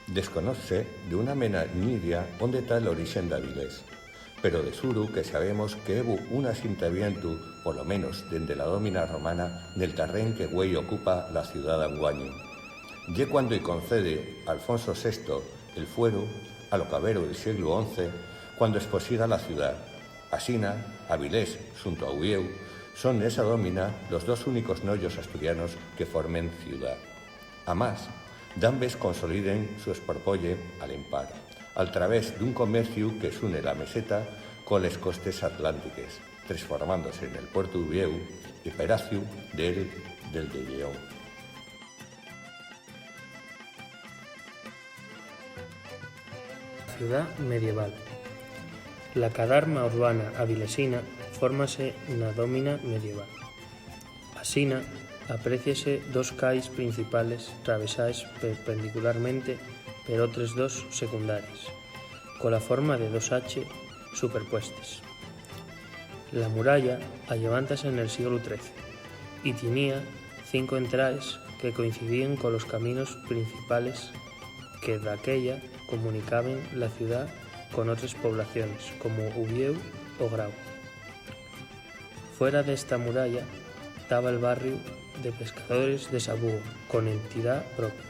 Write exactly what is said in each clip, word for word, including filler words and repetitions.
Desconozse d'una mena ni idea ónde ta l'orixen d'Avilés, pero de suru que sabemos que hubo un asentamientu, polo menos dende la dómina romana, nel terrén que güei ocupa la ciudá d'anguaño. Ye cuando-y concede Alfonso sesto el fueru a lo caberu del sieglu once, cuando esposiga la ciudá. Asina, Avilés, xunto a Uviéu, son nesa dómina los dos únicos noyos asturianos que formen ciudá. Amás, dambes consoliden su esparpolle al empar, al través d'un comerciu que xune la meseta coles costes atlántiques, tresformándose nel puertu d'Uviéu y Peraciu del, del de Lleón. Ciudá medieval. La cadarma urbana avilesina fórmase na dómina medieval. Asina, apréciese dos cais principales travesaes perpendicularmente per otres dos secundaries, cola forma de dos hache superpuestes. La muralla allevántase nel sieglu trece y tinía cinco entraes que coincidíen colos caminos principales que daquella comunicaben la ciudá con otres poblaciones, como Uviéu o Grau. Fuera d'esta muralla taba el barriu de pescadores de Sabugo, con entidá propia,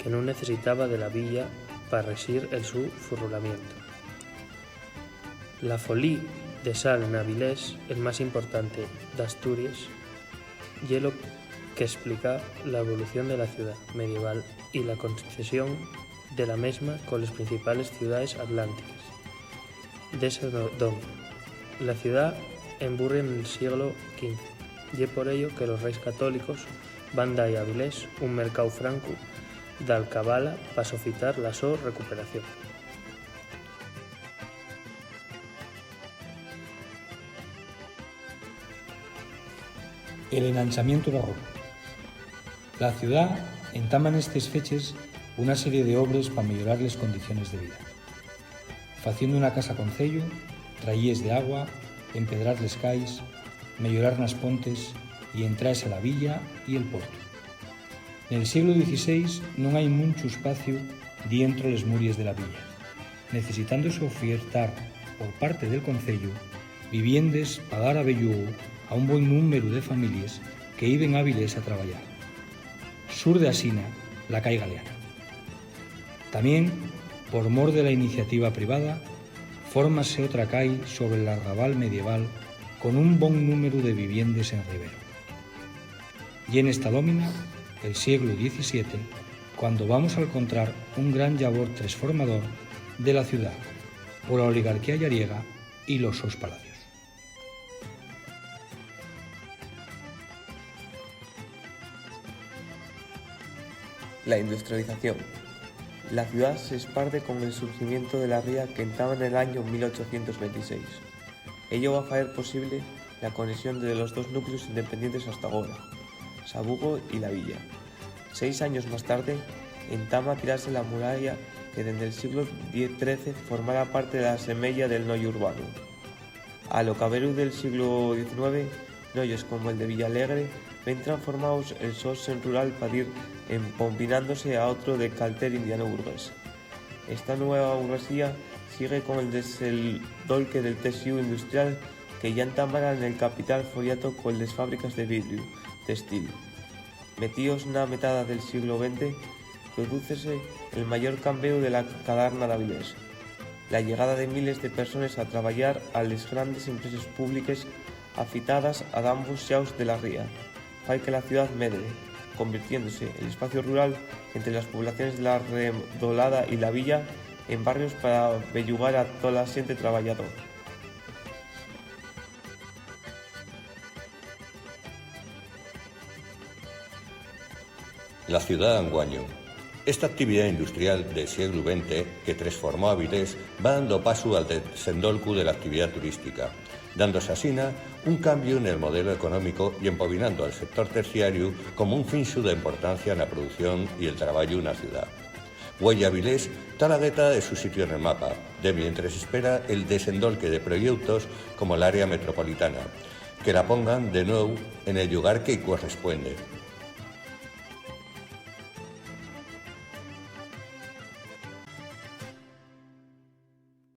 que nun necesitaba de la villa pa rexir el su furrulamientu. La folí de sal n'Avilés, el más importante d'Asturies, ye lo qu'esplica la evolución de la ciudá medieval y la concesión de la mesma coles principales ciudaes atlántiques d'esa do-, dómina. La ciudá emburria nel sieglu quince. Ye por ello que los reis católicos van da-y a Avilés un mercáu francu d'alcabala pa sofitar la so recuperación. El enanchamientu barrocu. La ciudá entama nestes feches una serie d'obres pa meyorar les condiciones de vida, faciendo una casa conceyu, trayíes d'agua, empedrar les cais, meyorar nas pontes y entraes a la villa y el puertu. Nel sieglu dieciséis nun hai munchu espaciu dientro les muries de la villa, necesitándose ofiertar por parte del conceyu viviendes pa dar abellugu a un bon númberu de families que iben a Avilés a trabayar. Surde asina la cai Galeana. Tamién, por mor de la iniciativa privada, fórmase otra cai sobre l'arrabal medieval con un bon númberu de viviendes en ribera. Ye nesta dómina, el sieglu diecisiete, cuando vamos a alcontrar un gran llabor tresformador de la ciudá pola oligarquía llariega y los sos palacios. La industrialización. La ciudá s'esparde con el surgimiento de la ría qu'entama nel añu mil ochocientos ventiséis. Ello va faer posible la conexón de los dos núcleos independientes hasta agora, Sabugo y La Villa. Seis años más tarde, entama a tirase la muralla que dende'l sieglu diez trece formara parte de la semeya del noyu urbanu. A lo caberu del sieglu diecinueve, noyos como'l de Villalegre vén transformaos el so sen rural pa dir empombinándose a otro de calter indiano burgués. Esta nueva burguesía sigue con el desendolque del tesiu industrial que yá entamara nel capital foriato coles fábricas de vidriu, textil. Metíos na metada del sieglu venti, prodúcese el mayor cambéu de la cadarna d'Avilés, la llegada de miles de persones a trabayar a les grandes empreses públiques afitadas a dambos xaos de la ría, fai que la ciudá medre, convirtiéndose l'espaciu rural ente les poblaciones de la Redolada y La Villa en barrios pa bellugar a tola xente trabayador. La ciudá d'anguaño. Esta actividá industrial del sieglu venti que tresformó Avilés va dando pasu al desendolcu de la actividá turística, dándose asina un cambiu nel modelu económico y empovinando al sector terciariu como un finxu d'importancia na producción y el trabayu na ciudá. Güei Avilés ta a la gueta de su sitiu nel mapa, de mientres espera el desendolque de proyeutos como l'área metropolitana, que la pongan de nuevo en el llugar que-y correspuende,